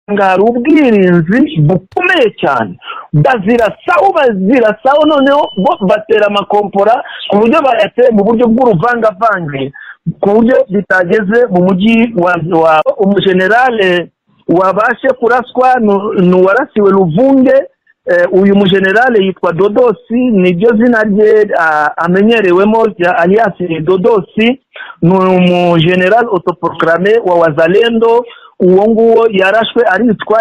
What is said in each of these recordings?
Basanga hari ubwirinzi bukomeye cyane, bazirasaho noneho bo batera amakompora ku buryo bayateye mu buryo bw'uruvangavange, ku buryo bitageze mu mujyi wa umugenerale wabashe kuraswa ni uwarasiwe Luvunge. Uyu mugenerale yitwa Dodosi, niryo zina rye amenyerewemo alias Dodosi, ni umugenerale autoproclamé wa Wazalendo. Uwo nguwo yarashwe aricwa,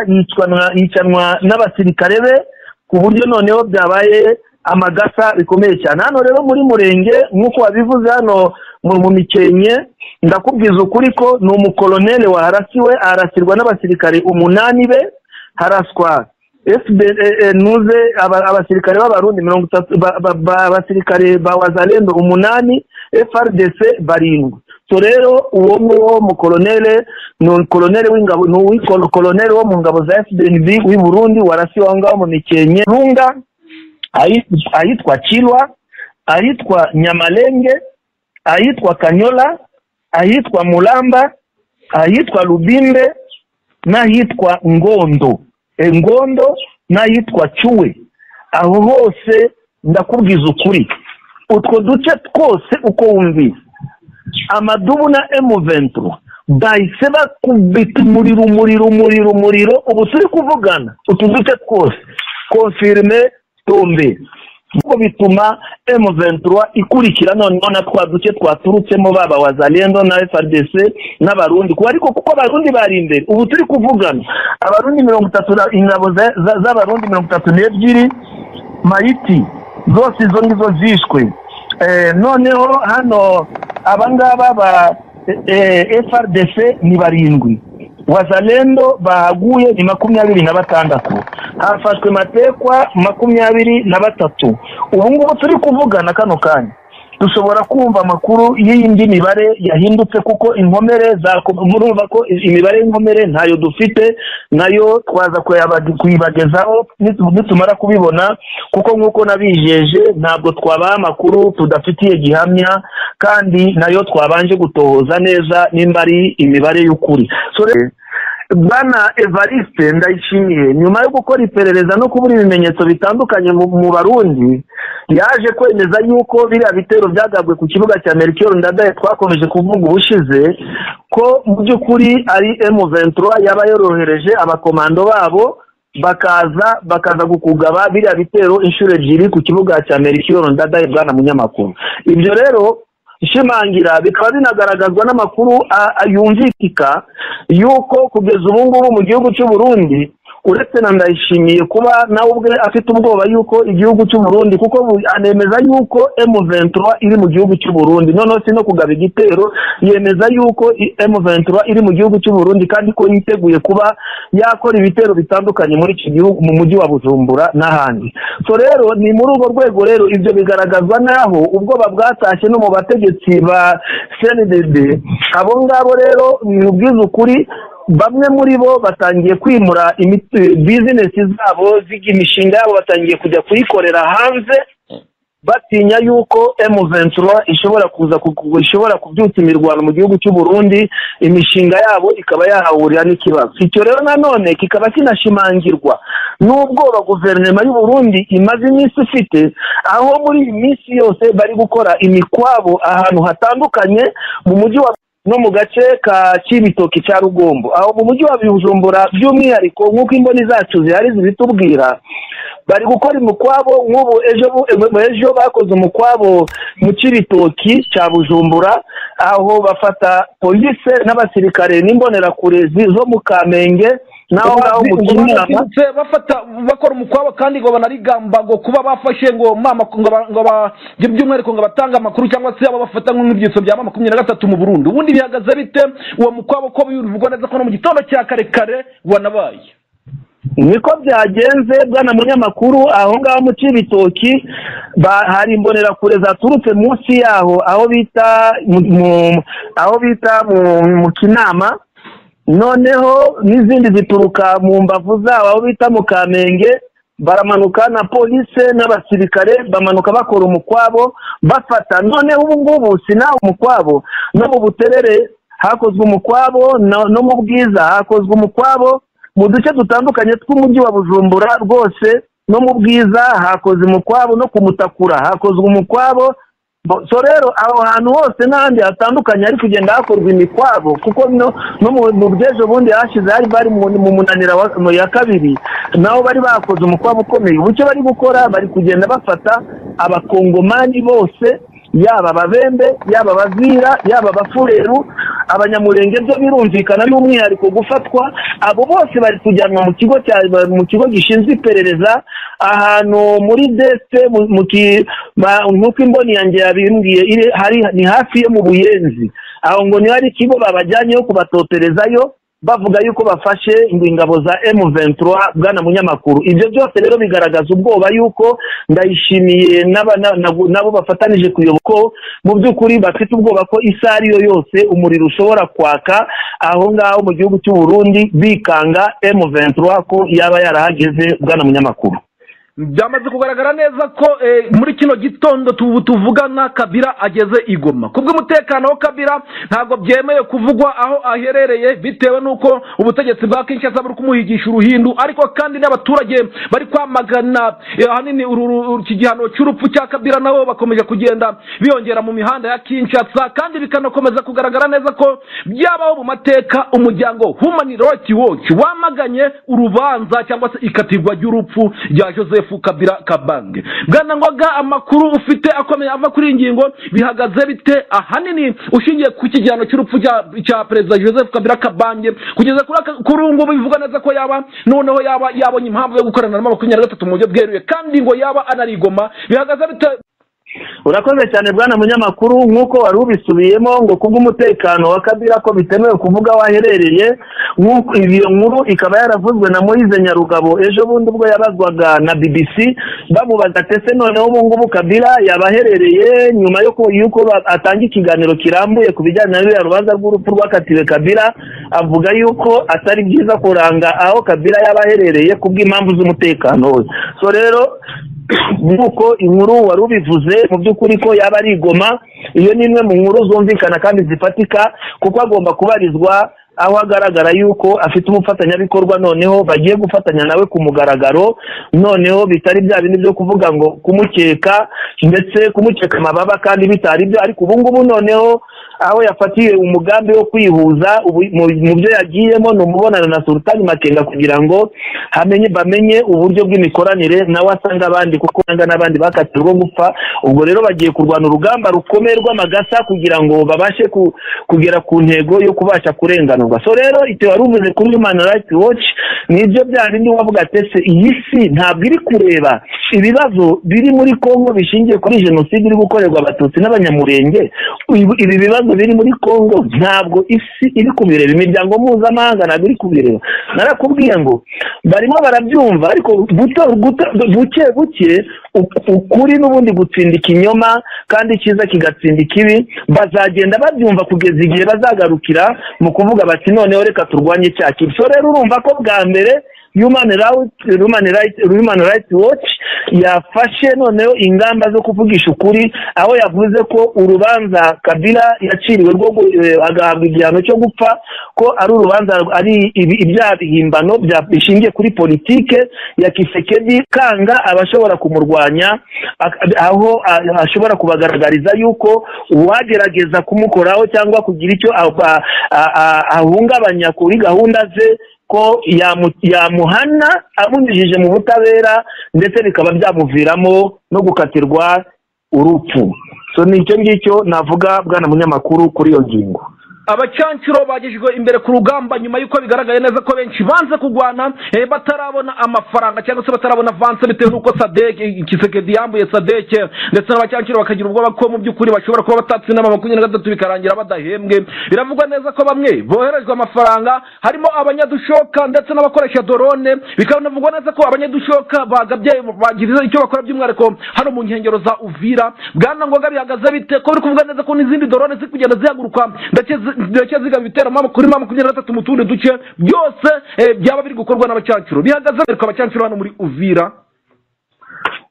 yicanwa n'abasirikare be, ku buryo noneho byabaye amagasa bikomeye cyane. Hano rero muri Murenge nk'uko wabivuze hano mu Mikenke, ndakubwiza ukuri ko ni umukoloneli waharasiwe, arasirwa n'abasirikare 8 be, haraswa FB nuze abasirikare b'Abarundi 30, abasirikare ba Wazalendo 8, FRDC 7. So rero uwo nguwo mukolonele ni kolonele w'ingabo, ni kolonele wo mu ngabo za FDNB w'i Burundi warasiwe aho ngaho mu Mikenke. Runga, ahitwa Chilwa, ahitwa Nyamalenge, ahitwa Kanyola, ahitwa Mulamba, ahitwa Lubimbe n'ahitwa Ngondo, Ngondo n'ahitwa Chuwe. Aho hose ndakubwiza ukuri, utwo duce twose uko wumvise amadubu na M23 bahise bakubita umuriro umuriro umuriro umuriro. Ubu turi kuvugana utu duce twose confirme tombe, ubwo bituma M23 ikurikira noneho na twa duce twaturutsemo baba Wazalendo na FARDC n'Abarundi, kuko ariko kuko Abarundi bari imbere. Ubu turi kuvugana Abarundi 30, ingabo z'Abarundi 32 maiti zose izo ngizo zishwe. Noneho hano abangaba ba FRDC ni 7, Wazalendo bahaguye ni 26, hafashwe matekwa 23. Ubu ngubu turi kuvugana kano kanya dushobora kumva amakuru y'indi mibare yahindutse, kuko inkomere za murumva ko imibare y'inkomere ntayo dufite, nayo twaza kuyibagezaho nitumara kubibona, kuko nkuko nabijeje ntabwo twabaha amakuru tudafitiye gihamya, kandi nayo twabanje gutohoza neza nimba ari imibare y'ukuri. So Bwana Evariste Ndayishimiye nyuma yo gukora iperereza no kubura ibimenyetso bitandukanye mu Barundi, yaje kwemeza yuko biriya bitero byagabwe ku kibuga cya Melchior Ndadaye twakomeje kuvuga ubushize, ko mu by'ukuri ari M23 yaba yorohereje abakomando babo bakaza gukugaba biriya bitero inshuro 2 ku kibuga cya Melchior Ndadaye. Bwana munyamakuru, ibyo rero ishimangira bikaba binagaragazwa n'amakuru yumvikika yuko kugeza ubu ngubu mu gihugu cy'u Burundi, uretse na Ndayishimiye kuba nawe ubwe afite ubwoba yuko igihugu cy'u Burundi, kuko anemeza yuko M23 iri mu gihugu cy'u Burundi, noneho si no kugaba igitero, yemeza yuko M23 iri mu gihugu cy'u Burundi kandi ko yiteguye kuba yakora ibitero bitandukanye muri iki gihugu, mu mujyi wa Bujumbura n'ahandi. So rero ni muri urwo rwego rero ibyo bigaragazwa naho ubwoba bwatashye no mu bategetsi ba CNDD. Abo ngabo rero ni ubwiza ukuri, bamwe muri bo batangiye kwimura business zabo, imishinga yabo batangiye kujya kuyikorera hanze, batinya yuko M23 ishobora kuza ishobora kubyutsa imirwano mu gihugu cy'u Burundi, imishinga yabo ikaba yahahurira n'ikibazo. Icyo rero nanone kikaba kinashimangirwa n'ubwoba guverinoma y'u Burundi imaze iminsi ifite, aho muri iyi minsi yose bari gukora imikwabo ahantu hatandukanye mu mujyi wa no mu gace ka Cibitoki cya Rugombo, aho mu mujyi wa Bujumbura by'umwihariko nk'uko imboni zacu zihari zibitubwira, bari gukora umukwabo. Nk'ubu ejo bakoze umukwabo mu Cibitoki cya Bujumbura, aho bafata polisi n'abasirikare n'imbonerakure zo mu Kamenge naho ngaho mu Kinama bafata bakora umukwabo, kandi ngo banarigamba ngo kuba bafashe ngo mama ngo by'umwihariko ngo batanga amakuru cyangwa se abo bafata nk'ibyitso bya 23 mu Burundi. Ubundi bihagaze bite uwo mukwabo ko bivugwa neza ko no mu gitondo cya kare kare wanabaye? Niko byagenze bwana munyamakuru, aho ngaho mu Cibitoki hari imbonerakure zaturutse munsi yaho aho bita mu Kinama, noneho n'izindi zituruka mu mbavu zabo aho bita mu Kamenge, baramanuka na polisi n'abasirikare bamanuka bakora umukwabo bafata. Noneho ubu ngubu sinaho umukwabo, no mu Buterere hakozwe umukwabo, no mu Bwiza hakozwe umukwabo, Mu duce dutandukanye tw'umujyi wa Bujumbura rwose, no mu Bwiza hakoze umukwabo, no kumutakura hakozwe umukwabo. So rero aho hantu hose n'ahandi hatandukanye hari kugenda hakorwa imikwabo, kuko no mu byejo bundi hashize hari bari mu munanira ya kabiri naho bari bakoze umukwabo ukomeye. Ubucyo bari gukora, bari kugenda bafata abakongomani bose, yaba ababembe, yaba abavira, yaba abafureru, abanyamurenge, byo birumvikana n'umwihariko gufatwa. Abo bose bari kujyanwa mu kigo gishinzwe iperereza ahantu muri Deste, nk'uko imboni yanjye yabimbwiye, ni hafi yo mu Buyenzi. Aho ngo ni hari ikigo babajyanyeyo kubatoterezayo, bavuga yuko bafashe ingabo za M23. Bwana munyamakuru, ibyo byose rero bigaragaza ubwoba yuko Ndayishimiye nabo bafatanije kuyoboka, mu by'ukuri bafite ubwoba ko isari yo yose umuriro ushobora kwaka aho ngaho mu gihugu cy'u Burundi, bikanga M23 ko yaba yarahageze. Bwana munyamakuru, byamaze kugaragara neza ko muri kino gitondo tuvugana Kabila ageze i Goma. Kubw'umutekano wa Kabila ntabwo byemeye kuvugwa aho aherereye, bitewe nuko ubutegetsi bwa Kinshasa buri kumuhigisha uruhindu, ariko kandi n'abaturage bari kwamagana ahanini iki gihano cy'urupfu cya Kabila, nabo bakomeje kugenda biyongera mu mihanda ya Kinshasa. Kandi bikanakomeza kugaragara neza ko byabaho mu mateka umuryango Human Rights Watch wamaganye urubanza cyangwa se ikatirwa ry'urupfu rya Joseph Kabila Kabange. Bwana Ngoga, amakuru ufite akomeye ava kuri ingingo bihagaze bite, ahanini ushingiye ku kigihano cy'urupfu cya Perezida Joseph Kabila Kabange kugeza kuri ubu ngubu bivuga neza ko yaba noneho yaba yabonye impamvu yo gukorana na 23 mu buryo bweruye, kandi ngo yaba anarigoma, bihagaze bite? Urakoze cyane bwana munyamakuru, nk'uko wari ubisubiyemo ngo kubw'umutekano wa Kabila ko bitemewe kuvuga waherereye, nk'uko iyo nkuru ikaba yaravuzwe na Moise Nyarugabo ejo bundi ubwo yabazwaga na BBC, bamubaza tese noneho ubu ngubu Kabila yabaherereye nyuma yuko atanga ikiganiro kirambuye ku bijyanye na ruriya rubanza rw'urupfu rwakatiwe Kabila, avuga yuko atari byiza kuranga aho Kabila yabaherereye kubw'impamvu z'umutekano we. So rero nk'uko inkuru wari ubivuze mu by'ukuri ko yaba ari Goma, iyo ni imwe mu nkuru zumvikana kandi zifatika, kuko agomba kubarizwa aho agaragara yuko afite umufatanyabikorwa, noneho bagiye gufatanya nawe ku mugaragaro, noneho bitari bya bindi byo kuvuga ngo kumukeka ndetse kumukeka amababa kandi bitari byo. Ariko ubu ngubu noneho aho yafatiye umugambi wo kwihuza mu byo yagiyemo ni umubonano na Sultani Makenga kugira ngo bamenye uburyo bw'imikoranire nawe asanga abandi, kuko asanga n'abandi bakatirwa gupfa. Ubwo rero bagiye kurwana urugamba rukomeye rw'amagasa kugira ngo babashe kugera ku ntego yo kubasha kurenganurwa. So rero icyo wari uvuze kuri Human Rights Watch nibyo bya bindi wavuga tese iyi si ntabwo iri kureba ibibazo biri muri Kongo bishingiye kuri jenoside iri gukorerwa abatutsi n'abanyamurenge. Ibi bibazo biri muri Kongo ntabwo isi iri kubireba, imiryango mpuzamahanga ntabwo iri kubireba. Narakubwiye ngo barimo barabyumva, ariko buke buke ukuri n'ubundi gutsinda ikinyoma kandi icyiza kigatsinda ikibi, bazagenda babyumva kugeza igihe bazagarukira mu kuvuga bati noneho reka turwanye cya kibi. So rero urumva ko bwa mbere Human Rights Watch yafashe noneho ingamba zo kuvugisha ukuri, aho yavuze ko urubanza Kabila yaciriwe rwo agahabwa igihano cyo gupfa ko ari urubanza ari ibyaha bihimbano bishingiye kuri politike ya Kisekedi, kanga abashobora kumurwanya, aho ashobora kubagaragariza yuko uwagerageza kumukoraho cyangwa kugira icyo ahungabanya kuri gahunda ze ko yamuhana amunyujije mu butabera, ndetse bikaba byamuviramo no gukatirwa urupfu. So nicyo ngicyo navuga bwana munyamakuru kuri iyo ngingo. Abacancuro bagejejwe imbere ku rugamba nyuma yuko bigaragaye neza ko benshi banze kugwana batarabona amafaranga cyangwa se batarabona avance, bitewe nuko Sadek Kisekedi yambuye Sadek, ndetse n'abacancuro bakagira ubwoba ko mu by'ukuri bashobora kuba batatsinda 23 bikarangira badahembwe. Biravugwa neza ko bamwe boherejwe amafaranga, harimo abanyadushoka ndetse n'abakoresha drone. Bikanavugwa neza ko abanyadushoka bagabye bagize icyo bakora by'umwihariko hano mu nkengero za Uvira. Bwana Ngoga, bihagaze bite ko biri kuvuga neza ko n'izindi drone ziri kugenda zihaguruka ndetse zigaba ibitero kuri 23 mu tundi duce byose byaba biri gukorwa n'abacancuro? Bihagaze ariko abacancuro hano muri Uvira.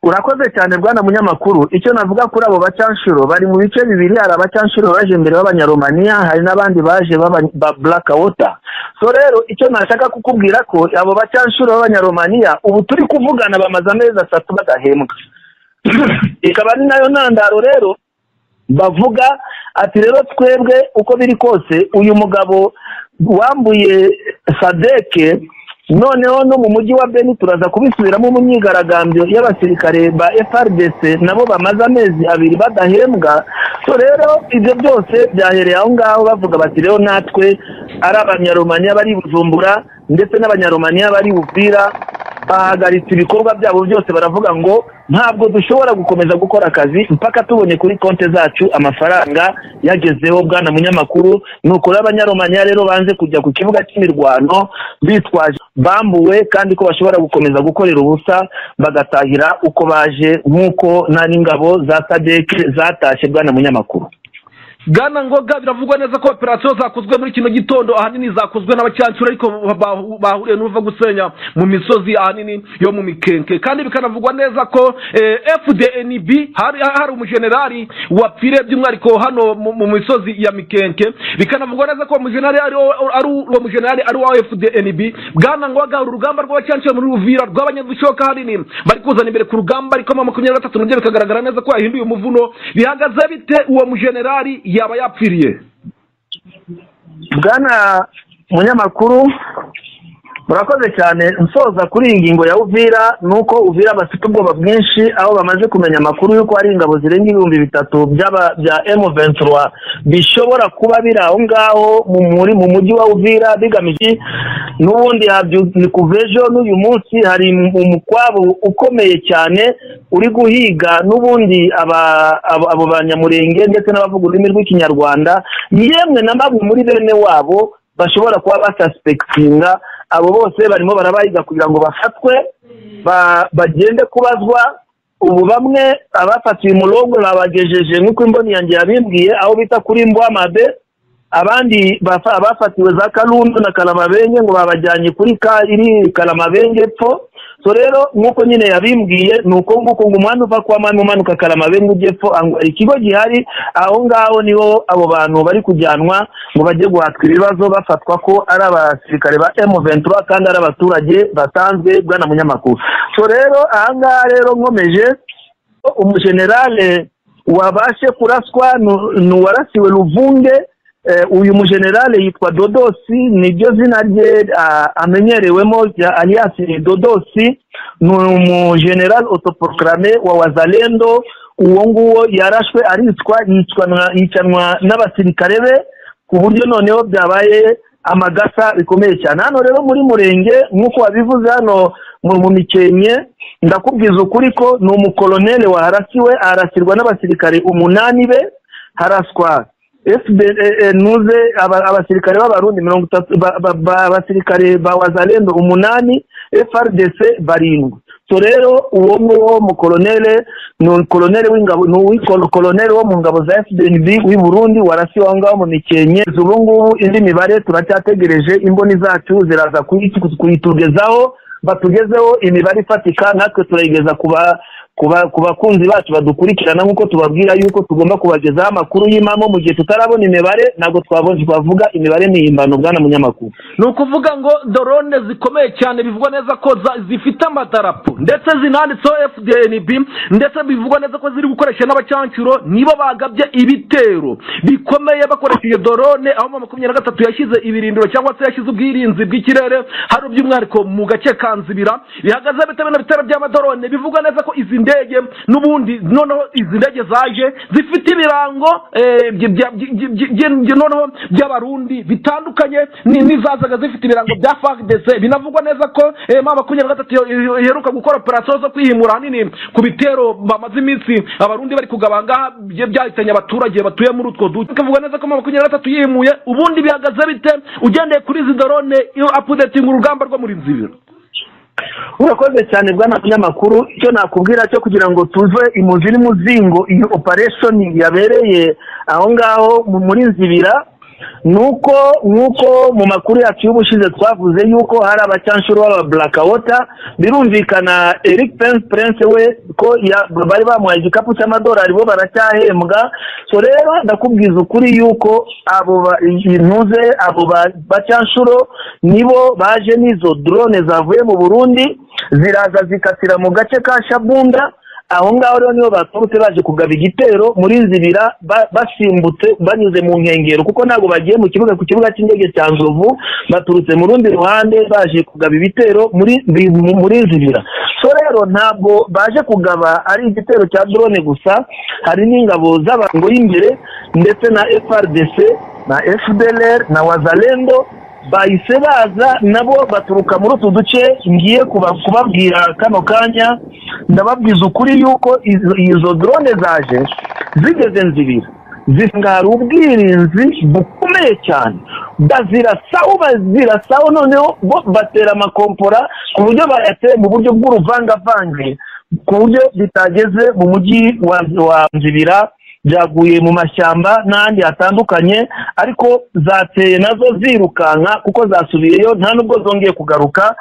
Urakoze cyane bwana munyamakuru. Icyo navuga kuri abo bacanshuro bari mu bice bibiri, hari abacanshuro baje mbere b'Abanyaromaniya, hari n'abandi baje ba Black Water. So rero icyo nashaka kukubwira ko abo bacanshuro b'Abanyaromaniya ubu turi kuvugana bamaze amezi 3 badahembwa. Ikaba ari nayo ntandaro rero bavuga ati rero twebwe uko biri kose uyu mugabo wambuye Sadeke, noneho no mu mujyi wa Beni turaza kubisubiramo mu myigaragambyo y'abasirikare ba FARDC nabo bamaze amezi 2 badahembwa. So rero ibyo byose byahereye aho ngaho bavuga bati rero natwe ari Abanyaromaniya bari Bujumbura ndetse n'Abanyaromaniya bari Uvira bahagaritse ibikorwa byabo byose, baravuga ngo ntabwo dushobora gukomeza gukora akazi mpaka tubonye kuri konte zacu amafaranga yagezeho. Bwana munyamakuru, nuko Abanyaromaniya rero banze kujya ku kibuga cy'imirwano bitwaje bambuwe, kandi ko bashobora gukomeza gukorera ubusa bagatahira uko baje, nk'uko n'ingabo za SADC zatashye. Bwana munyamakuru, Bwana Ngoga, biravugwa neza ko operasiyo zakozwe muri kino gitondo ahanini zakozwe n'abacancuro, ariko bahuriye n'uva gusenya mu misozi ahanini yo mu Mikenke. Kandi bikanavugwa neza ko FDNB hari umujenerali wapfiriye by'umwihariko hano mu misozi ya Mikenke. Bikanavugwa neza ko umujenerali ari wa FDNB. Bwana Ngoga, urugamba rw'abacancuro muri Uvira rw'abanyadushoka ahanini bari kuzana imbere ku rugamba, ariko 23 nabyo bikagaragara neza ko yahinduye umuvuno. Bihagaze bite uwo mujenerali yaba yapfiriye? Bwana munyamakuru, murakoze cyane. Nsoza kuri iyi ngingo ya Uvira, nuko Uvira bafite ubwoba bwinshi aho bamaze kumenya amakuru yuko hari ingabo zirenga 3000 bya M23 bishobora kuba biri aho ngaho mu mujyi wa Uvira bigamije n'ubundi ni kuva ejo n'uyu munsi hari umukwabo ukomeye cyane uri guhiga n'ubundi abo banyamurenge ndetse n'abavuga ururimi rw'Ikinyarwanda, yemwe na bamwe muri bene wabo bashobora kuba basuspectinga. Abo bose barimo barabahiga kugira ngo bafatwe bagende kubazwa. Ubu bamwe abafatiwe umurongo babagejeje nk'uko imboni yanjye yabimbwiye aho bita kuri Mbwamabe, abandi abafatiwe za Kalundu na Kalamabenge ngo babajyanye kuri iri Kalamabenge epfo. So rero nk'uko nyine yabimbwiye nuko nguko ngo umwana uva kwa mama umanuka Kalamabenge ujye epfo, ikigo gihari aho ngaho niho abo bantu bari kujyanwa ngo bajye guhatwa ibibazo bafatwa ko ari abasirikare ba M23 kandi ari abaturage basanzwe. Bwana munyamakuru, so rero aha ngaha rero nkomeje, umujenerale wabashe kuraswa nuwarasiwe Luvunge. Uyu mujenerale yitwa Dodosi, niryo zina rye amenyerewemo alias Dodosi, ni umujenerale autoproclamé wa Wazalendo. Uwo nguwo yarashwe aricwa, yicanwa n'abasirikare be ku buryo noneho byabaye amagasa bikomeye cyane. Hano rero muri Murenge nk'uko wabivuze hano mu Mikenke, ndakubwiza ukuri ko ni umukoloneli waharasiwe, arasirwa n'abasirikare 8 be, haraswa nuze abasirikare b'Abarundi 30, abasirikare ba Wazalendo 8, FARDC 7. So rero uwo nguwo mukolonele ni kolonele w'ingabo, ni kolonele wo mu ngabo za FDNB w'i Burundi warasiwe aho ngaho mu Mikenke. Ubu ngubu indi mibare turacyategereje, imboni zacu ziraza kuyitugezaho, batugezeho imibare ifatika, natwe turayigeza ku bakunzi bacu badukurikirana, nk'uko tubabwira yuko tugomba kubagezaho amakuru y'impamo. Mu gihe tutarabona imibare ntabwo twavuga imibare mihimbano. Bwana munyamakuru, ni ukuvuga ngo drone zikomeye cyane bivugwa neza ko zifite amadarapo ndetse zinanditseho FDNB, ndetse bivugwa neza ko ziri gukoresha n'abacancuro, nibo bagabye ibitero bikomeye bakoresheje drone, aho 23 yashyize ibirindiro cyangwa se yashyize ubwirinzi bw'ikirere hari by'umwihariko mu gace ka Nzibira. Bihagaze bite bino bitero by'amadrone? Bivugwa neza ko izi ndege n'ubundi noneho izi ndege zaje zifite ibirango noneho by'Abarundi bitandukanye n'izazaga zifite ibirango bya FARDC. Binavugwa neza ko M23 iheruka gukora operasiyo zo kwihimura ahanini ku bitero bamaze iminsi Abarundi bari kugabanga byahitanye abaturage batuye muri utwo duce. Bikavugwa neza ko M23 yihimuye. Ubundi bihagaze bite ugendeye kuri izi drone iyo updating urugamba rwo muri Nzibira? Urakoze cyane bwana munyamakuru. Icyo nakubwira cyo kugira ngo tuve imuzi n'umuzingo iyo operation yabereye aho ngaho muri Nzibira, Nuko nkuko mu makuru yacu y'ubushize twavuze yuko hari abacyanshuro b'aba Blackwater, birumvikana Eric Prince we ko bari bamuhaye igikapu cy'amadolari, bo baracyahembwa. So rero ndakubwiza ukuri yuko abo intuze abo bacyanshuro nibo baje n'izo drone zavuye mu Burundi, ziraza zikatira mu gace ka Shabunda. Aho ngaho rero nibo baturutse baje kugaba igitero muri Nzibira, basimbutse banyuze mu nkengero, kuko ntabwo bagiye mu kibuga, ku kibuga cy'indege cya Nzovu, baturutse mu rundi ruhande baje kugaba ibitero muri Nzibira. So rero ntabwo baje kugaba ari igitero cya drone gusa, hari n'ingabo z'abango y'imbere ndetse na FRDC na FDLR na Wazalendo bahise baza nabo baturuka muri utu duce ngiye kubabwira kano kanya. Ndababwiza ukuri yuko izo drone zaje zigeze Nzibira zisanga ubwirinzi bukomeye cyane, bazirasaho, noneho bo batera amakompora ku buryo bayateye mu buryo bw'uruvangavange, ku buryo bitageze mu mujyi wa Nzibira, byaguye mu mashyamba n'ahandi hatandukanye, ariko zateye nazo zirukanka kuko zasubiyeyo nta nubwo zongeye kugaruka.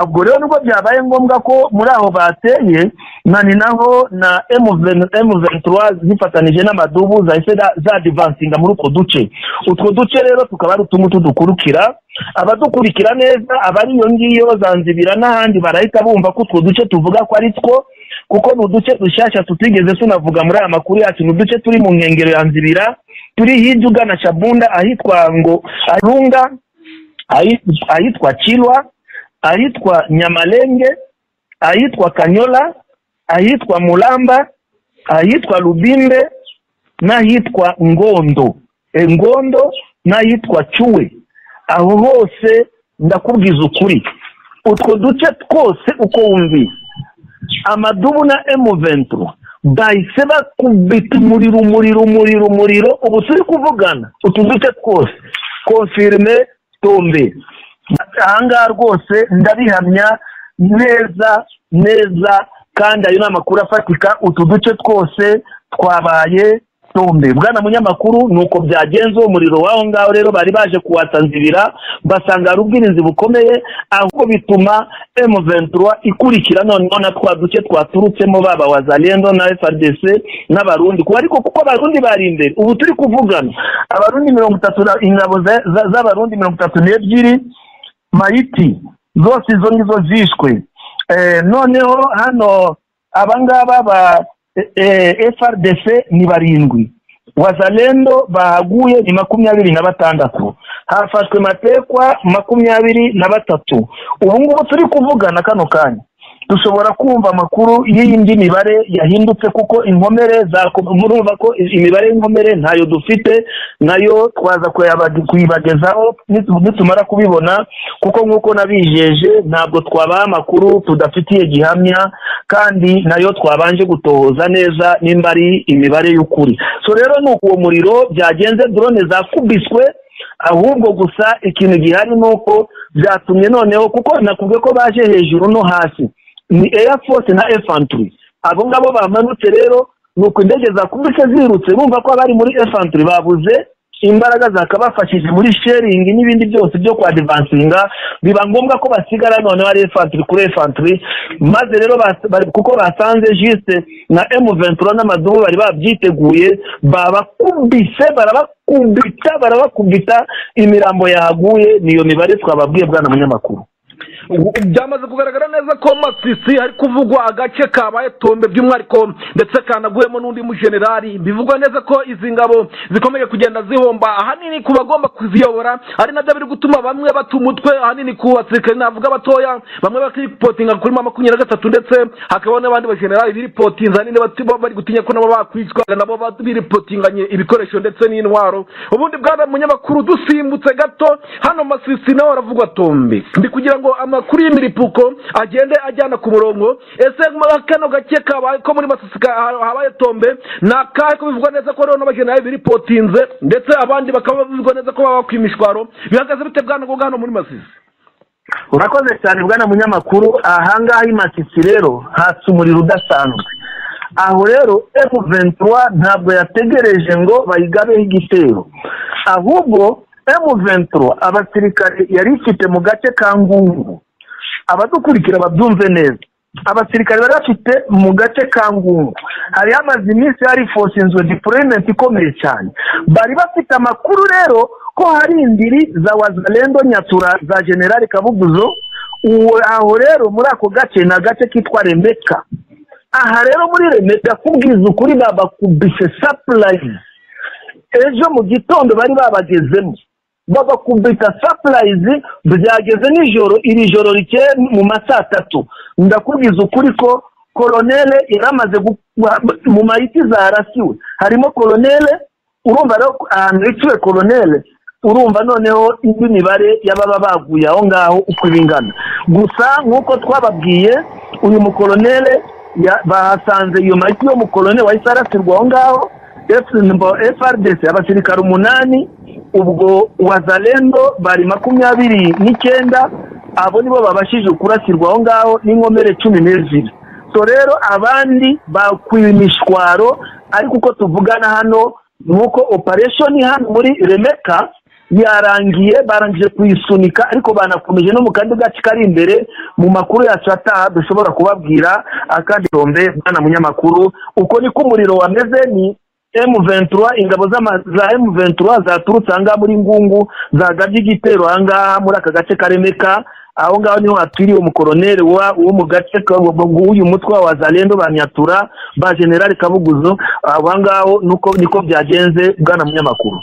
Ubwo rero nubwo byabaye ngombwa ko muri aho bateye nani naho na M23 zifatanije n'amadubu zahise zadvancinga muri utwo duce. Utwo duce rero tukaba ari utuntu tudukurikira, abadukurikira neza abari iyo ngiyo zanzibira n'ahandi barahita bumva ko utwo duce tuvuga ko ari two, kuko ni uduce dushyashya tutigeze tunavuga muri aya makuru yacu. Ni uduce turi mu nkengero ya Nzibira, turi hirya ugana Shabunda, ahitwa ngo Arunga, ahitwa Chilwa, ahitwa Nyamalenge, ahitwa Kanyola, ahitwa Mulamba, ahitwa Lubimbe n'ahitwa Ngondo, Ngondo n'ahitwa Chuwe. Aho hose ndakubwiza ukuri, utwo duce twose uko wumvise amadubu na M23 bahise bakubita umuriro umuriro umuriro umuriro. Ubu turi kuvugana utu duce twose confirme tombe. Ahangaha rwose ndabihamya neza neza, kandi ayo ni amakuru afatika, utu duce twose twabaye tombe. Bwana munyamakuru, nuko byagenze umuriro waho ngaho rero bari baje kuwatsa Nzibira basanga ari ubwirinzi bukomeye, ahubwo bituma M23 ikurikira noneho na twa duce twaturutsemo baba Wazalendo na FARDC n'Abarundi, ariko kuko Abarundi bari imbere. Ubu turi kuvugana Abarundi 30, ingabo z'Abarundi 32 mayiti zose izo ngizo zishwe. Noneho hano abangaba ba FRDC ni 7, Wazalendo bahaguye ni 26, hafashwe matekwa 23. Ubu ngubu turi kuvugana kano kanya dushobora kumva amakuru y'indi mibare yahindutse, kuko inkomere za murumva ko imibare y'inkomere ntayo dufite, nayo twaza kuyibagezaho nitumara kubibona, kuko nkuko nabijeje ntabwo twabaha amakuru tudafitiye gihamya, kandi nayo twabanje gutohoza neza nimba ari imibare y'ukuri. So rero nuko uwo muriro byagenze, drone zakubiswe, ahubwo gusa ikintu gihari nuko byatumye noneho, kuko nakubwiye ko baje hejuru no hasi ni Air Force na Infantry, abo ngabo bamanutse rero nuko indege zakubise zirutse, bumva ko abari muri Infantry babuze imbaraga zakabafashije muri sharing n'ibindi byose byo kwa advancinga, biba ngombwa ko basigara noneho ari Infantry kuri Infantry. Maze rero kuko basanze juste na M23 n'amadubu bari babyiteguye, babakubise barabakubita, imirambo yahaguye. Niyo mibare twababwiye bwana munyamakuru. Byamaze kugaragara neza ko Masisi hari kuvugwa agace kabaye tombe by'umwihariko ndetse kanaguyemo n'undi mujenerali. Bivugwa neza ko izi ngabo zikomeje kugenda zihomba ahanini ku bagomba kuziyobora, ari nabyo biri gutuma bamwe bata umutwe, ahanini ku basirikare navuga batoya, bamwe bakiripotinga kuri 23, ndetse hakaba n'abandi bajenerali biripotinza ahanini bari gutinya ko nabo bakwicwa, nabo biripotinganye ibikoresho ndetse n'intwaro. Ubundi bwana munyamakuru, dusimbutse gato hano Masisi naho haravugwa tombe, ndi kugira ngo amakuru y'imiripuko agende ajyana ku murongo. Ese kano gake kabaye ko muri Masisi habaye tombe na kahe, ko bivugwa neza ko rero n'abajenerali biripotinze ndetse abandi bakaba bivugwa neza ko baba kwimishwaro, bihagaze bite bwana ngo hano muri Masisi? Urakoze cyane bwana munyamakuru. Ahangaha i Masisi rero hatse umuriro udasanzwe. Aho rero M23 ntabwo yategereje ngo bayigabeho igitero, ahubwo M23 abasirikare yari ifite mu gace ka Ngungu, abadukurikira babyumve neza, abasirikare bari bafite mu gace ka Ngungu hari hamaze iminsi hari forcinzwe deployment ikomeye cyane. Bari bafite amakuru rero ko hari indiri za Wazalendo Nyatura za General Kabuguzo. Aho rero muri ako gace ni agace kitwa Remeka. Aha rero muri Remeka kubwiza ukuri babakubise surprise ejo mu gitondo bari babagezemo, babakubita surprise byageze nijoro, iri joro rike mu masaa 3. Ndakubwiza ukuri ko kolonele yaramaze mu mayiti zarasiwe, harimo kolonele. Urumva rero ahantu hiciwe kolonele, urumva noneho indi mibare y'ababa baguye aho ngaho uko ibingana. Gusa nk'uko twababwiye uyu mukolonele bahasanze iyo mayiti yo mukolonele wahise arasirwa aho ngaho. FRDC abasirikare 8, ubwo Wazalendo bari 29, abo nibo babashije kurasirwa aho ngaho n'inkomere 12. So rero abandi bakwiye imishwaro, ariko uko tuvugana hano nuko operation hano muri Remeka yarangiye, barangije kuyisunika, ariko banakomeje no mu kandi gace kari imbere. Mu makuru yacu ataha dushobora kubabwira akandi rombe. Bwana munyamakuru, uko niko umuriro wameze. Ni M23, ingabo za M23 zaturutse ahangaha muri Ngungu zagabye igitero ahangaha muri aka gace ka Remeka. Aho ngaho niho hatwiriye umukoroneri wo mu gace w'uyu mutwe wa Wazalendo ba Nyatura ba General Kabuguzo. Aho ngaho nuko niko byagenze, bwana munyamakuru.